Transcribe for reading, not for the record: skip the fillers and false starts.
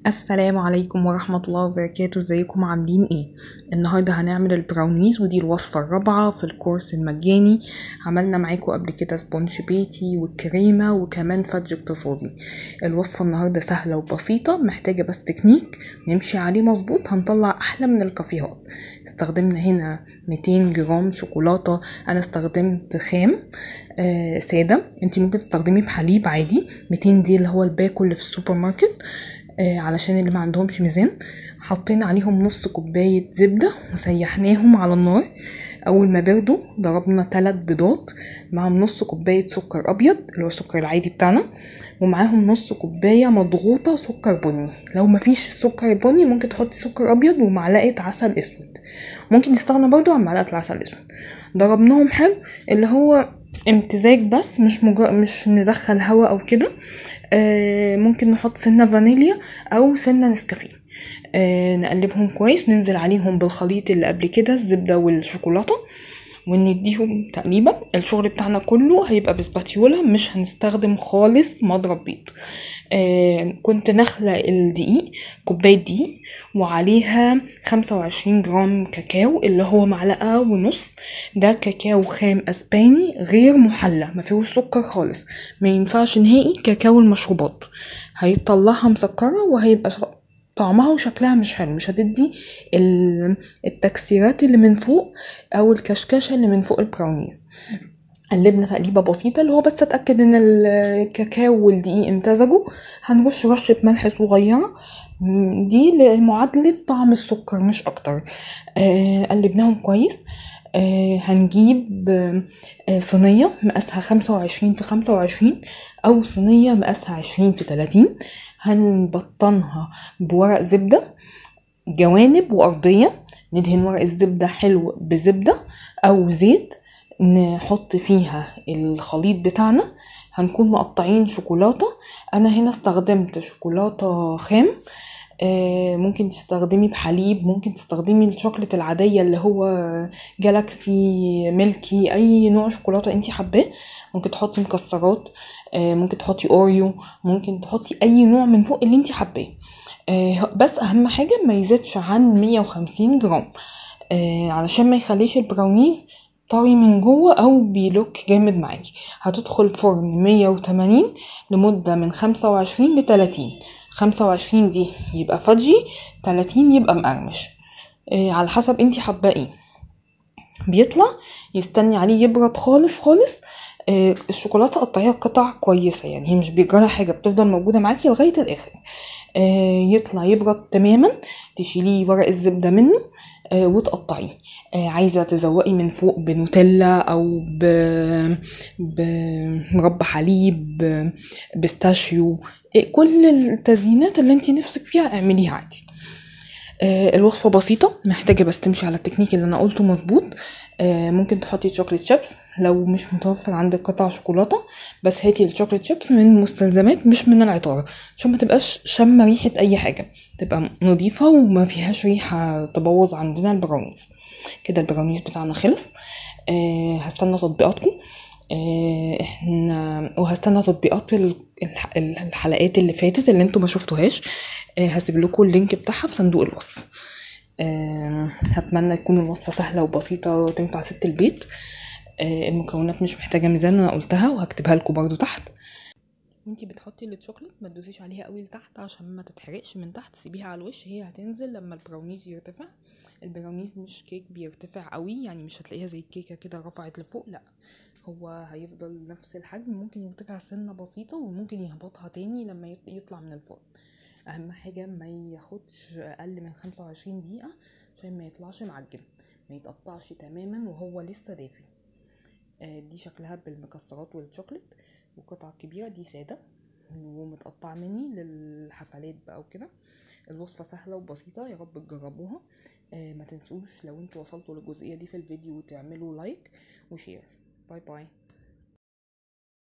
السلام عليكم ورحمة الله وبركاته. ازيكم عاملين ايه؟ النهاردة هنعمل البراونيز، ودي الوصفة الرابعة في الكورس المجاني. عملنا معاكم قبل كده sponge بيتي والكريمة وكمان fudge اقتصادي. الوصفة النهاردة سهلة وبسيطة، محتاجة بس تكنيك نمشي عليه مظبوط، هنطلع احلى من الكافيهات. استخدمنا هنا 200 جرام شوكولاتة، انا استخدمت خام سادة، انتي ممكن تستخدمي بحليب عادي. 200 دي اللي هو الباكو اللي في السوبر ماركت، علشان اللي ما عندهمش ميزان. حطينا عليهم نص كوباية زبدة وسيحناهم على النار. اول ما بردوا ضربنا 3 بيضات معهم نص كوباية سكر ابيض اللي هو السكر العادي بتاعنا، ومعاهم نص كوباية مضغوطة سكر بني. لو مفيش سكر بني ممكن تحطي سكر ابيض ومعلقة عسل اسود، ممكن تستغنى برضو عن معلقة العسل الاسود. ضربناهم حلو اللي هو امتزاج بس، مش ندخل هواء او كده. ممكن نحط سنة فانيليا او سنة نسكافيه. نقلبهم كويس، ننزل عليهم بالخليط اللي قبل كده الزبدة والشوكولاتة، ونديهم تقليبة. الشغل بتاعنا كله هيبقى بسباتيولا، مش هنستخدم خالص مضرب بيض. كنت نخلة الدقيق، كوباية دقيق وعليها 25 جرام كاكاو اللي هو معلقة ونص. ده كاكاو خام اسباني غير محلى، ما فيهوش سكر خالص، ما ينفعش نهائي كاكاو المشروبات، هيطلعها مسكرة وهيبقى طعمها وشكلها مش حلو، مش هتدي التكسيرات اللي من فوق او الكشكشه اللي من فوق البراونيز. قلبنا تقليبه بسيطة اللي هو بس اتاكد ان الكاكاو والدقيق امتزجوا. هنرش رشه ملح صغيرة، دي لمعادله طعم السكر مش اكتر. قلبناهم كويس. هنجيب صينية مقاسها 25 في 25 او صينية مقاسها 20 في 30، هنبطنها بورق زبدة جوانب وارضيه. ندهن ورق الزبدة حلو بزبده او زيت، نحط فيها الخليط بتاعنا. هنكون مقطعين شوكولاتة، انا هنا استخدمت شوكولاتة خام، ممكن تستخدمي بحليب، ممكن تستخدمي الشوكولاتة العادية اللي هو جالاكسي، ميلكي، اي نوع شوكولاتة انتي حباه. ممكن تحطي مكسرات، ممكن تحطي اوريو، ممكن تحطي اي نوع من فوق اللي انتي حباه. بس اهم حاجة ما يزيدش عن 150 جرام، علشان ما يخليش البراونيز طري من جوه او بيلوك جامد معاكي. هتدخل فرن 180 لمدة من 25 ل 30. 25 دي يبقى fudgy، 30 يبقى مقرمش، على حسب انتي حابة ايه. بيطلع يستني عليه يبرد خالص خالص. الشوكولاتة قطعيها قطع كويسة، يعني هي مش بيجرى حاجة، بتفضل موجودة معاكي لغاية الاخر. يطلع يبرد تماما، تشيليه ورق الزبدة منه وتقطعيه. عايزه تزوقي من فوق بنوتيلا او بمربى حليب، pistachio، كل التزيينات اللي انتي نفسك فيها اعمليها عادي. الوصفة بسيطة، محتاجه بس تمشي على التكنيك اللي انا قلته مظبوط. ممكن تحطي chocolate chips لو مش متوفر عندك قطع شوكولاتة، بس هاتي ال chocolate chips من المستلزمات مش من العطاره، عشان ما تبقاش شامة ريحه اي حاجة، تبقى نظيفة وما فيهاش ريحه تبوظ عندنا البراونيز. كده البراونيز بتاعنا خلص. هستنى تطبيقاتكم، احنا وهستنى تطبيقات الحلقات اللي فاتت اللي انتوا ما شفتوهاش. هسيب لكم ال link بتاعها في صندوق الوصف. هتمنى تكون الوصفة سهلة وبسيطة وتنفع ست البيت. المكونات مش محتاجه ميزان، انا قلتها وهكتبها لكم برضو تحت. وانتي بتحطي الشوكليت ما تدوسيش عليها قوي لتحت عشان ما تتحرقش من تحت، سيبيها على الوش، هي هتنزل لما البراونيز يرتفع. البراونيز مش كيك بيرتفع قوي، يعني مش هتلاقيها زي الكيكه كده رفعت لفوق، لا هو هيفضل نفس الحجم، ممكن يرتفع سنة بسيطة وممكن يهبطها تاني لما يطلع من الفرن. اهم حاجة ما ياخدش اقل من 25 دقيقة عشان ما يطلعش معجن، ما يتقطعش تماما وهو لسه دافي. دي شكلها بالمكسرات والشوكليت وقطع كبيرة، دي ساده ومتقطعه مني للحفلات بقى وكده. الوصفة سهلة وبسيطة، يا رب تجربوها. ما تنسوش لو انتوا وصلتوا للجزئيه دي في الفيديو تعملوا like و share. bye bye.